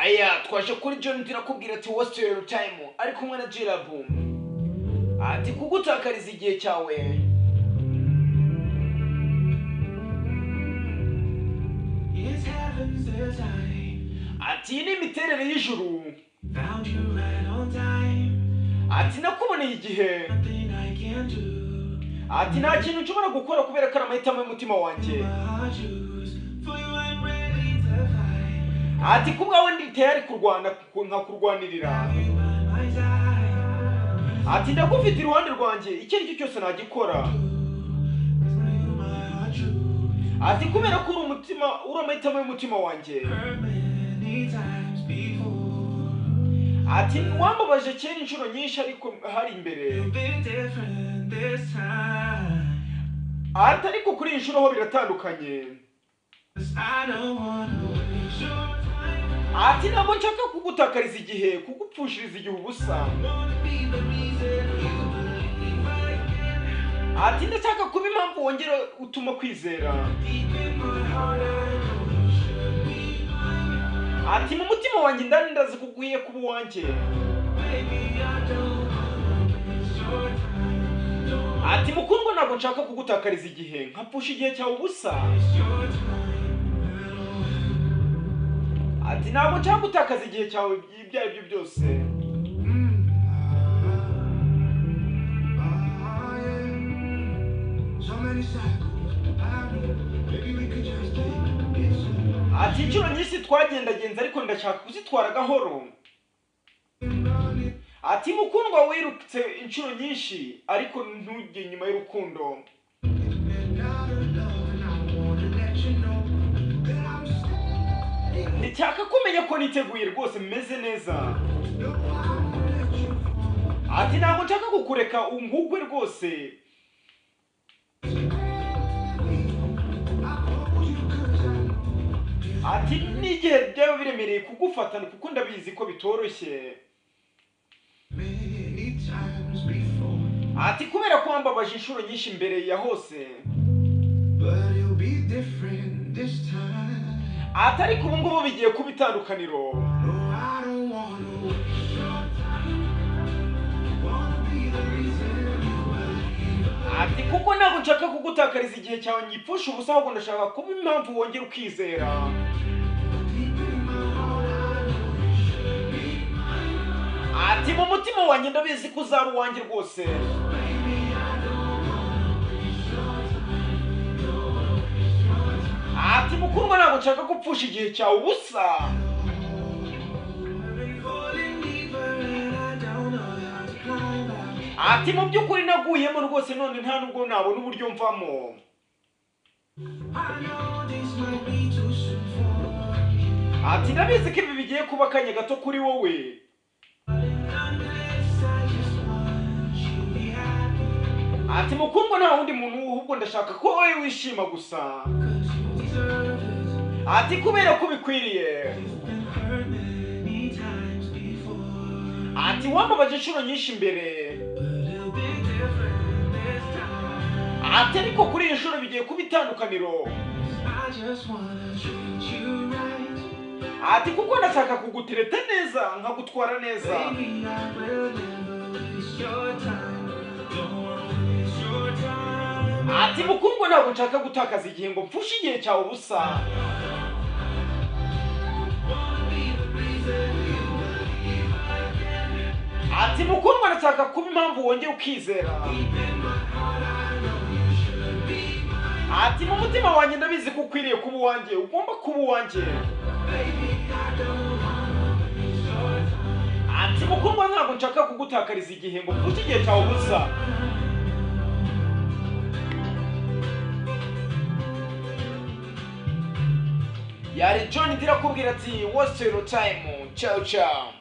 Aya twaje kuri John turakubwira ati "Waste your time", ari kumwe na G-Lab, ati kugutakariza igihe cyawe. It's heaven's design. Ati iyi ni imiterere y'ijuru. Found you right on time. Ati nakuboneye igihe. Nothing I can do. Ati nta kintu nshobora gukora kubera ko ari amahitamo y'umutima wanjye. My heart choose. For you, I'm ready to fight. Ati ku bwawe ndi tayari kurwana nkakurwanirira. Have you by my side. Ati ndagufite iruhande rwanjye, icyo ari cyo cyose nagikora. 'Cause now you my heart choose. Ati kubera ko uri umutima, uri amahitamo y'umutima wanjye. Heard many times before. Ati wambabaje kera inshuro nyinshi, ariko hari imbere. You've been different this time. Ati ariko kuri iyi nshuro ho biratandukanye. 'Cause I don't wanna waste your time. Ati ntabwo nshaka kugutakariza igihe, kugupfushiriza igihe ubusa. Wanna be the reason you believe again. Ati ndashaka kuba impamvu wongera utuma kwizera. Deep in my heart, I know you should be mine. Ati mu mutima wanjye indani ndazi ko ukwiye kuba uwanjye. Baby, I don't wanna waste your time. Don't wanna Ati mukundwa, ntabwo nshaka kugutakariza igihe nkapfusha igihe cyawe ubusa. waste your time at all. Ati ntabwo nshaka gutakaza igihe cyawe ibyo ari byo byose. Ah, yeah. So many cycles. I know. Maybe we could just take it slow. Ati inshuro nyinshi twagendagenze, ariko ndashaka kuzitwara gahoro. Ati mukundwa, wirutse inshuro nyinshi, ariko ntujye inyuma y'urukundo. And out of love, and I wanna let you know that I'm steady. Nshaka kumenya ko niteguye rwose, meze neza. No, I won't let you fall. Ati ntabwo nshaka kukureka ungugwe rwose. I hold you 'cause I know. Ati n'igihe byaba biremereye kugufatana, kuko ndabizi ko bitoroshye. Many times before, Ati kubera ko wambabaje inshuro nyinshi mbere ya hose. but it'll be different this time. Ati ariko ubu ngubu bigiye kuba itandukaniro. No, I don't wanna waste your time. Wanna be the reason you believe. Ati kuko ntabwo nshaka kugutakariza igihe cyawe nyipfusha ubusa, ahubwo ndashaka kuba impamvu wongera ukizera. Deep in my heart, I know you should be mine. Ati mu mutima wanjye ndabizi ko uzaba uwanjye rwose. Baby, I don't wanna waste your time. Don't wanna waste your time. Ati mukundwa, ntabwo nshaka gupfusha igihe cyawe ubusa. I've been falling deeper and I don't know how to climb out. Ati mu by'ukuri naguyemo rwose, none nta nubwo nabona uburyo mvamo. I know this might be too soon for you. Ati ndabizi ko ibi bigiye kuba akanya gato kuri wowe. Nonetheless, I just want you to be happy. Ati mukundwa, nta wundi muntu, ahubwo ndashaka ko wowe wishima gusa. 'Cause you deserve it. Ati kubera ko ubikwiriye. You've been hurt many times before. Ati wambabaje inshuro nyinshi mbere. But it'll be different this time. Ati ariko kuri iyi nshuro bigiye kuba itandukaniro. I just wanna treat you right. Ati kuko ndashaka kugutereta neza, nkagutwara neza. Baby, I will never waste your time. Don't wanna waste your time. Ati mukundwa, ntabwo nshaka gutakaza igihe ngo mpfushe igihe cyawe ubusa. Wanna be the reason you believe again. Ati mukundwa, ndashaka kuba impamvu wongera ukizera. Deep in my heart, I know you should be mine. Ati mu mutima wanjye ndabizi ko ukwiriye kuba uwanjye, ugomba kuba uwanjye. Baby, I don't wanna waste your time. Ati mukundwa, ntabwo nshaka kugutakariza igihe ngo mpfushe igihe cyawe ubusa. Yari John Ndirakubwira ati "Waste your time". Ciao ciao.